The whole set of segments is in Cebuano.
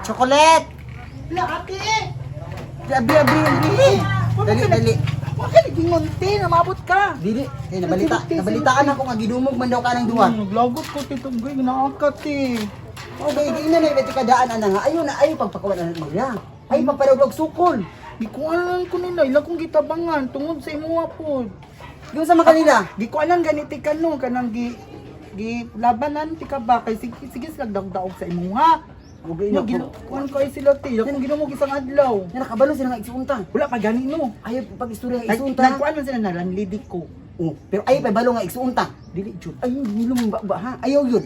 Chocolate! La, ate! Abi, abi, abi! Dali, dali. Huwag ka naging munti, namabot ka. Dili, eh, nabalitaan ako nga gidumog man daw ka ng duwa. Naglagot ko, tito Goy, naakat eh. Okay, di na na ka daan ana nga. Ayo na ayo pagpakuan ana magla. Ay pagpadawag sukol. Gikuanan ko nila, ila kong gitabangan, tungod sa imuha po. Yung sa makanila. Gikuanan ganiti ka no, kanang gi labanan ti ka ba kay sige sige sila dagdaog sa imuha. Okay, No, na. ginakuan ko ay sila ti, ila kong ginumog isang adlaw. Na nakabalo sila nga igsuunta. Wala pa gani no. Ayo pag istorya nga igsuunta. Nagkuan man sila na landlady ko. Oh, pero ayo pa balo nga igsuunta. Dili jud. Ay nilong ba, ba ha? Ayaw yun.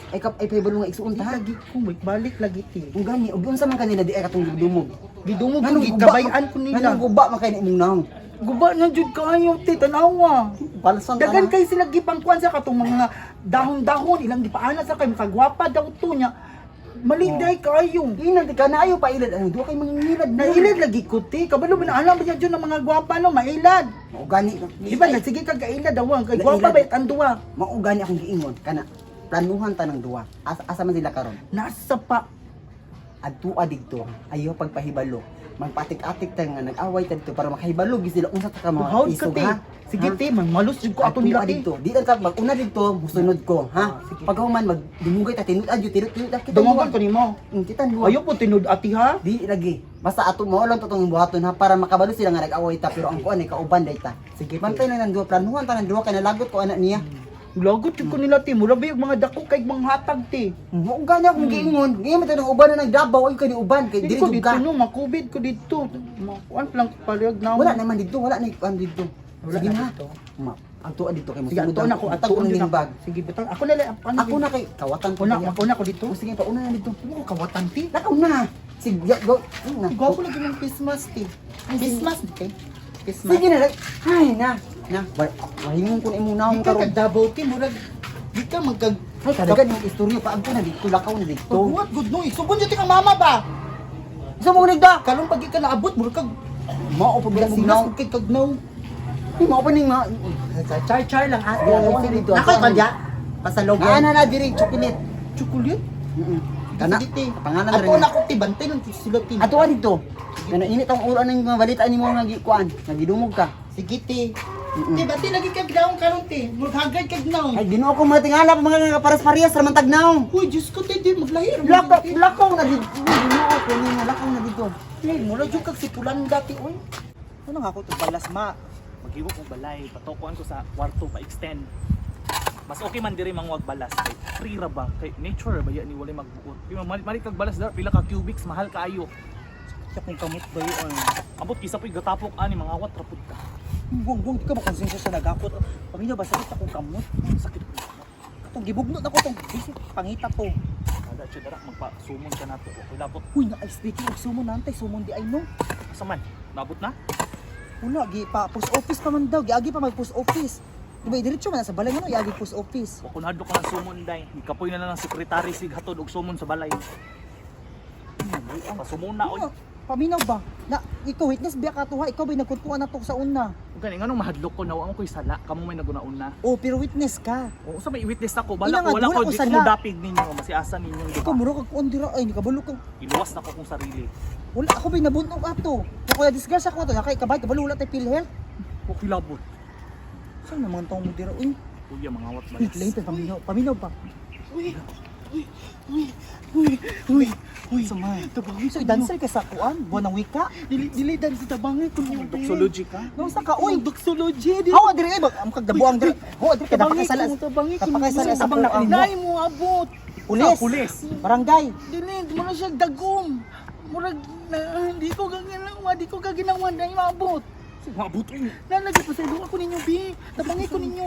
Ay kap ay pa balo nga igsuunta ha. Lagi ko balik lagi ti. Kung gani og unsa man kanila di ay katong dumog. Gidumog ko Nganong guba gikabayan ko nila. Nganong guba man kay na imong naong. Guba na jud kaayo ti tanawa. Balsan Dagan kay sila gipangkuan sa katong mga dahon-dahon ilang gipaana sa kay makagwapa daw to nya. Mali day kaayo. Ina di ka na ayo pa ilad ano duha kay mga ngilad. Nailad lagi ko ti. Kabalo ba na alam ba niya dyan ang mga gwapa no mailad. Mao gani. Di ba nagsige kag kailad daw ang kay gwapa Nailad. ba ang duwa. Mao gani akong giingon kana. Planuhan ta ng duwa. Asa man sila karon? Nasa pa Adtua didto. Ayo pagpahibalo. Magpatik-atik ta nga nag-away ta didto para makahibalo gyud sila unsa ta ka mga Hawd ka isog ti. ha. Sige Ha? ti, mangmalos jud ko ato nila Adtua ti. didto. Di lang ka mag-una didto, musunod ko ha. Ah, sige. Paghuman magdumugay ta tinud adyo tinud tinud kita. Dungogon ko nimo. Kita duwa. Ayo po tinud ati ha. Di lagi. Basta ato mo lang totong buhaton ha para makabalo sila nga nag-away ta pero ang kuan ay kauban day ta. Sige, ti. Bantay lang ng duwa, planuhan ta ng duwa kay nalagot ko anak niya. Lagot jud ko nila ti. Mura ba yung mga dako kay mga hatag ti. Mao gani akong giingon. Ngayon man tanong uban na nagdabaw ay kani uban kay Dili dili ko jud dito ka. no, makubid ko dito. Makuan lang ko palihog na. Wala naman dito, wala na kuan dito. Wala Sige na na. dito. Ma, ang tuwa dito kay Sige, mosunod ato na ko, ang ato ning na. bag. Sige, butang. Ako na lang. Ano, Ako na kay kawatan ko. Una, kaya. ako na ko dito. Oh, sige pa una na dito. Ano ko kawatan ti? Lakaw na. Sige, go. Go. Na. Gwapo lagi ng Christmas ti. Christmas ti. Christmas. Sige na. Ay na. Na, wahingon ko na imong naong Di ka karon. kag Davao ti, murag di ka magkag Ay, kadagan yung istorya pa agto na dito, lakaw na dito. Pagbuhat good no. Isubon jud ti kang mama ba? Sa mo nigda. Karon pag ka naabot murag kag Mao pa ba mong sinas naong? kag kay kagnaw. Di mao pa ning ma. Char char lang ate. Oo, ano dito? Ako kalya. Pasalogon. Ana na diri chocolate. Chocolate. Kana. Sige, ti. Pangalan Ato rin. na ko ti bantay lang ti sila ti. Ato dito. Kana init ang ulo ng mga balita nimo nga gikuan, nga gidumog ka. Sige ti. Ti bantay lagi kag naong karon ti. Murag hagad kag naong. Ay Ginoo ko mga tingala pa mga nga pares-parehas ra man tagnaw. Uy, Diyos ko, ti, di, maglahir. Lakaw, lakaw na dito. Ginoo ko nimo lakaw na dito. Ay, mura jud kag si Pulanda ti, uy. Ano nga ako itong balas ma? Maghiwok og balay, patokoan ko sa kwarto pa extend. Mas okay man diri mangwag balas kay free ra ba kay nature ra ba ya ni walay magbuot. Di man malit kag balas dara pila ka cubics mahal kaayo. Siya kung kamot ba yun? Ambot kisa po'y gatapok ani mga awat ra pud ka. Buwang buwang, di ka makonsensya sa nagakot. Paminaw ba, sakit akong kamot? Sakit ko. Katong gibugnot ako tong bisik pangita to. Kada siya dara magpa-sumon ka nato. Okay labot. Uy, na ay speaking of sumon nantay, sumon di ay no. Asa man? Nabot na? Wala, gi pa post office pa man daw, giagi pa mag post office. Di ba diretso man na sa balay nga no, iagi post office. Wa ko nahadlok ka ng sumon day. Gikapoy na lang ang sekretary sig hatod og sumon sa balay. Pasumon na oy. Ano, paminaw ba? Na, ikaw witness biya ka to ha, ikaw ba nagkuntuan na to sa una? Ug gani nganong mahadlok ko na wa mo koy sala, kamo may nagunauna. Oh, pero witness ka. Oo, sa may witness ako, Ina bala nga, ko wala wala ko ko di ko sala. modapig ninyo, masiasa ninyo di Ikaw ba? mura kag kuan dira ay nikabalo ka. Iluwas na ko kong sarili. Wala ako ba nabunog ato. Kung kuya disgrasya ko ato, nakay kabay kabalo wala tay PhilHealth. Okay labot. Saan naman tong mo dira uy? Kuya, mga awat Wait, balas. lain pa paminaw, paminaw ba? Uy, uy, uy, uy, uy, uy. Samay. Tabangi So dancer ka sa kuan, buwan ng wika. Dili, dili, dan sa tabangi ko niyo. Doxology ka? Nung sa ka uy, Doxology, di. Hawa diri ay bag am kagdabuang diri. Hawa diri ka Tabangi napakasala. ko, tabangi ko. Napakasala sa Tabang kuan. Nay mo abot. Pulis. Sa pulis. Barangay. Dili, di mo na siya dagom. Murag, na, di ko gaginawa, di ko gaginawa, nay maabot. Maabot uy. Nalagi pa sa ilong ako ninyo, bi. Tabangi ko ninyo.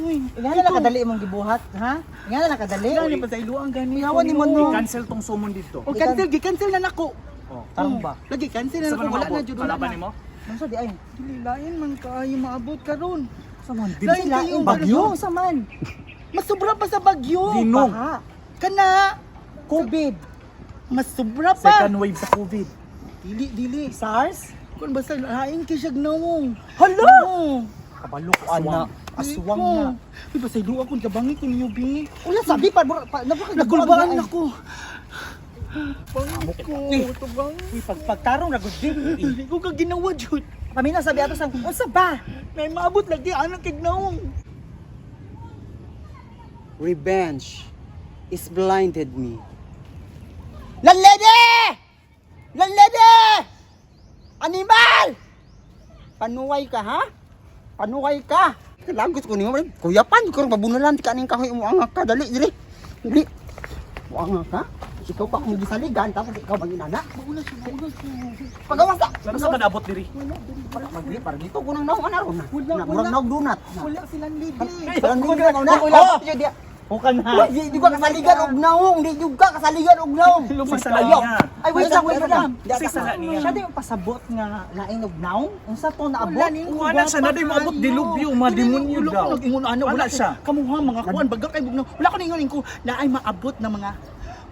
Uy. Nga na lang kadali imong gibuhat, ha? Nga na lang kadali. Nalagi pa sa ilong ang gani. Hawa ni mo no. I-cancel tong summon dito. O cancel, gi-cancel na nako. Oh. Tarong ba? Lagi cancel na Sa nako, man wala na maabot? jud wala Kalaban na. nimo? Nung sa di ay. Dili lain man kaayo maabot karon. Sa man. Lain Lain kayo, bagyo sa man. Mas sobra pa sa bagyo. Ginog. Baha. Kana COVID, mas sobra pa. Second wave sa COVID. Dili dili. SARS. Kun basta lain kay siya nawong. Hala! Oo. Kabalo ko Ana, aswang. aswang na. Uy, basta ilo ako tabangi ko ninyo bi. Wala sabi pa, pa napakagdabuang Nagkulbaan na ay. ako. Bangko, tubang. Uy, pagtarong na gud di. Hindi ko ka ginawa jud. Paminaw sabi ato sang unsa ba? Nay maabot lagi anak kay naong. Revenge is blinded me. Landlady! Landlady! Animal! Panuway ka, ha? Panuway ka. Lagos ko nimo, kuya pan, ko pabunalan ka ning kahoy mo angak ka dali diri. Dali. Muanga ka? Ikaw pa akong gisaligan tapos ikaw manginana. Pagawas ta. Sana sa kanabot diri. Magli para dito ko nang naong ana ron. Wala, Na, murag wala. naog donut. Wala silang lady. Wala na. Oh! Hukan ha. Uy, di ka kasaligan og naong, di jud ka kasaligan og naong. Sala Ayaw. niya. Ay, wait lang, wait lang. Kasi sala niya. Siya din yung pasabot nga laing og naong. Unsa to naabot? Wala ning Wala siya, na di maabot dilubyo, mga demonyo Wala daw. ko nag-ingon ano, Wala siya. Kamuha mga kuan baga kay bugnaw. Wala ko ningon ko na ay maabot na mga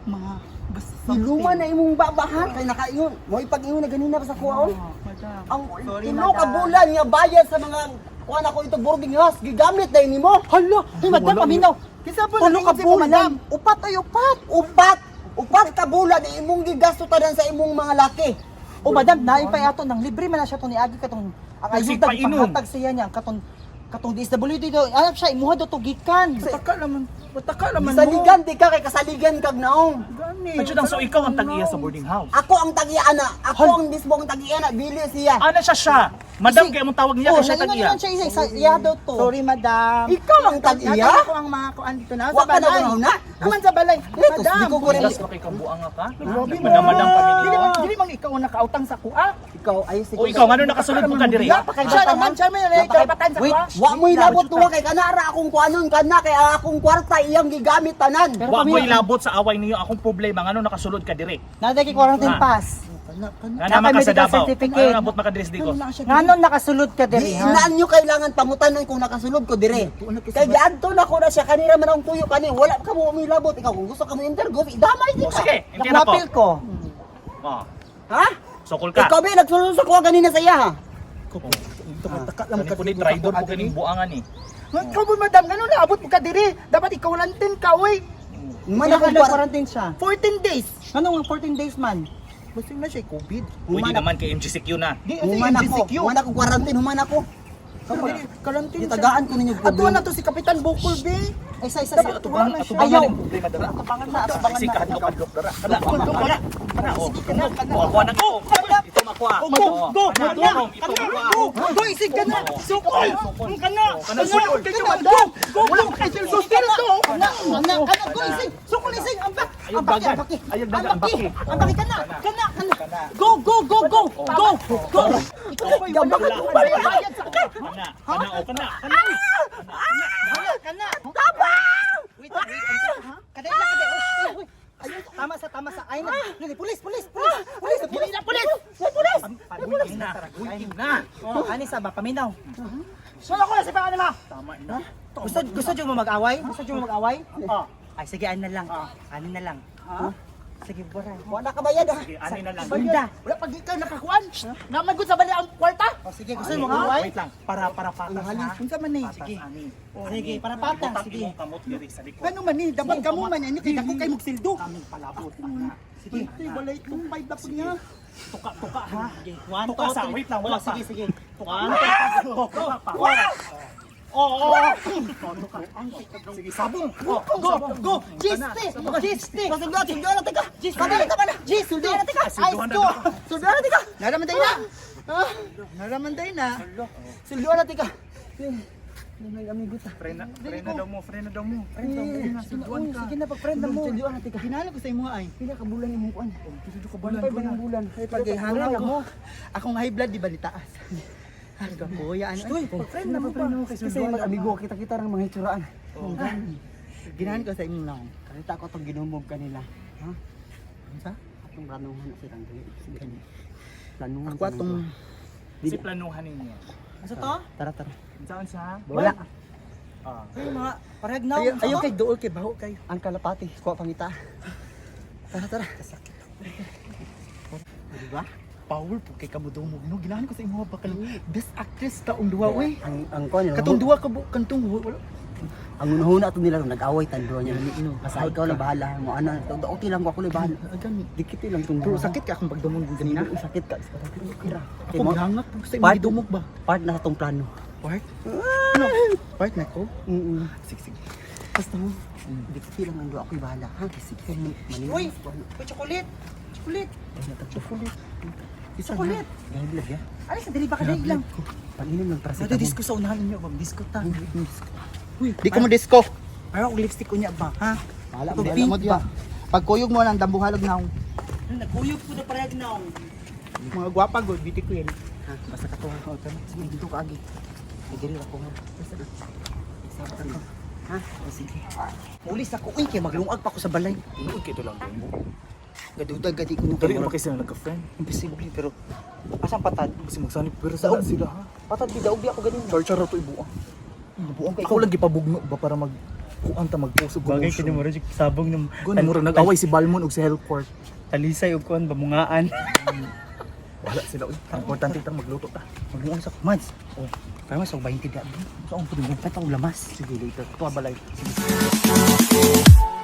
mga basta Siluma na imong babahan kay nakaingon. Mo ipag-ingon na ganina pa sa kuwaon. Madam. Ang Sorry, tulo ka madam. bulan nga bayad sa mga kuan ako ito boarding house gigamit dai nimo. Hala, uy madam paminaw. Kinsa po Tulo ka nag-ingon sa imo, bulan. Upat ay upat. Upat, upat ka bulan imong gigasto tanan sa imong mga laki. O madam, naipay ato nang libre man na siya to ni Agi katong ang Kasi ayuda painom. panghatag siya niya ang katong katong DSWD do. Alam siya imuha do to gikan. Pataka naman. Pataka naman mo. Kasaligan di ka kay kasaligan kag naong. Gani. Kadyo so ikaw ang tag-iya sa boarding house. Ako ang tag-iya na. Ako ang mismo ang tag-iya na dili siya. Ana siya siya. Madam kay imong tawag niya Oh, kay siya naingon tag-iya. naman siya isa sa iya do to. Sorry, madam. Ikaw ang tag-iya? Natala ko ang mga kuan dito na Wa sa ka na balay. ba na? Naman sa balay. Letos, Madam. di ko ko rin- Gas pa kay kabuang ka. Grabe mo. Madam-madam kami Dili niyo. dili man ikaw ang nakautang sa kuha. Ikaw ay sige. O ikaw ngano nakasulod mo ka diri? Siya naman, siya may karapatan sa Wait, kuha. wa mo'y labot tuwa kay kanara akong kuanon kana kay ang akong kwarta iyang gigamit tanan. Wa ko'y labot sa away niyo akong problema ngano nakasulod ka diri. Naday kay quarantine Ah. pass. Kana kana. Nga naman ka sa Naka-medical Davao. certificate. Ano nabot maka diri sa Digos? Nganon nakasulod ka Di diri ha? naan nyo kailangan pangutanon kung nakasulod ko dire. Kay giadto na ko na siya kanira man ang tuyo kani wala ka mo umilabot ikaw kung gusto ka mo intergo idamay di O ka. sige, entera ko. Nakwapil ko. Oh, Ha? sokol ka. Ikaw ba nagsulod sa kuha kanina sa iya ha? Taka lang Kani po ni traitor po kaning buangan ni. Ikaw po, madam, ngano naabot mo ka diri? Dapat ikaw lantin ka, oy. Man Ilang akong adlaw kwarta. quarantine siya. 14 days. Ngano nga 14 days man? Basing na siya COVID. Pwede naman kay MGCQ na. Di Human ako. MGCQ. Human ako quarantine, human ako. Quarantine siya. Gitagaan ko ninyo Ato na to si Kapitan Bukol, be. Ay sa isa sa. Dapat tuwa na siya. Ayaw. Ang problema dara. Atubangan na, atubangan Kasi na. kahadlok-adlok dara. Kana, Kana, kana, kana, oh. Oh, ako na ko. Ito makuha. Go, go, go, Kana, kana, ito makuha. go, go, isig ka na. Sukol, ka na, Kana, kana, sukol. ka na, go, go, go, kay Sustil to. Kana, kana, kana, go isig. Sukol isig, ambak. Ayun, Ambaki, dagan. ambaki. Ayun, dagan, Ambaki. ambaki. Ambaki kana, kana, kana. Go, go, go, go. Go, go. Wala bayad sa Kana, kana, oh, kana, kana. Kana. Tama. Wait, wait, ha? Kaday lang, kaday. Uy, uy. Ayun, tama sa, tama sa. Ay, na. Pulis, pulis, pulis. Pulis, pulis, pulis. Pulis. Pulis na, pulis na. Oh, ani sa ba paminaw. Solo ko na si Paano ma. Tama na. Gusto gusto jud mo mag-away? Gusto jud mo mag-away? Oh. Ay sige, ano na lang. Ano na lang. Ha? Sige, bora. Wala ka bayad ha. Sige, ani na lang. Banda. Wala pag ikaw nakakuan. Naman gud sa balay ang kwarta. Oh, sige, gusto mo mag-away? Wait lang, para para patas ha. Unsa man ni? Sige. Ani. Sige, para patas, Butang sige. imong kamot diri sa likod. Kano man ni? Dapat kamo man ani kay dako kay magsildo. Kaming palabot. Ana. Sige. Balay itong five na po niya. Tuka, tuka ha. Sige, one, Tuka two, sa, three. wait lang, wala Oh, pa. sige, sige. One, two, tuka pa. Oo, oo. Sige, sabong. Go, go, go. Giste, giste. Pasulduan, sulduan na tika. Giste. Tama na, tama na. Giste. Sulduan na tika. Ay, go. Sulduan na tika. Naraman day na. Naraman day na. Sulduan na tika. May amigo ta. Frena, frena daw mo, frena daw mo. Sulduan ka. Sige na, pag-friend na mo. Sulduan na tika. Ginalo ko sa imo ay. Pila ka bulan imong kuan? Ka Bulan, bulan, bulan. Kay pagihanga ko. Akong high blood di ba nitaas? Ay, kapoya ano. Uy, pag-friend na mo ba? Kasi mag-amigo kita-kita rang mga hitsuraan. Ginahan ko sa imong naong. Karita ko itong ginumog kanila. Ha? Unsa? Atong planuhan na silang dili. Sige. Planuhan. Ako atong Si planuhan ninyo. Ano to? Tara, tara. Saan sa? Wala. Ah. Ay, mga parehag na. Ayo, ayo kay duol kay baho kayo. Ang kalapati, kuha pangita. Tara, tara. Kasakit. Di ba? Power po kay kamudumog no. Ginahan ko sa imo ba kanang best actress taong duha oy. Ang kuan Katong duha ka kantong wala. Ang unahuna ato nila nag-away tan duha niya lami no. Basta ikaw lang bahala mo ana. Okay lang ko, ako lang bahala. Gani. Dikit lang tong Pero sakit ka akong pagdumog ganina. Sakit ka. Sakit ka. Ako gihangak sa imong gidumog ba? Part na sa tong plano. Part? Ano? Part na ko? Sige, sige. Basta mo. Dikit lang ang duha, ako'y bahala. Ha? Sige. Uy! Uy, chocolate! Chocolate! Chocolate. Chocolate! Gahib lang ya. Ay, sa dili ba ka dili lang? Paninom ng paracetamol. Sa disco sa unahan ninyo, bang disco ta. Uy, Di ko mo disco. Parang og lipstick unya ba, ha? Bahala Ito, mo, pink mo diya. ba? Pagkuyog mo lang dambuhalog na akong Nagkuyog po na parehag naong. mga gwapa good beauty queen. Ha, basta ka to ha. Sige, dito ka agi. Ay, diri ra ko ha. Basta ka. Sabot ka. Ha? O, sige. Mulis ako, uy, kay maglungag pa ko sa balay. Tinuod kay ito lang mo. Gadudag gadi ko nung Dali ba kay sila nagka-friend? Imposible pero asang patad? Kasi magsanib pero sa sila ha. Patad bidaog di ako ganin. Char-char ra to ibuang. Buong kay Ako lang gipabugno ba para mag kuan ta mag-post og Bagay kini mo rin sabong ng Gani mura nag-away si Balmon ug si Hellcourt. Talisay og kuan bamungaan. Wala sila uy. Ang importante tang magluto ta. Maglungag sa kumads. Oh, pero mas og 20 da. Saan po din? Patong lamas. Sige later. Tuwa balay. Sige.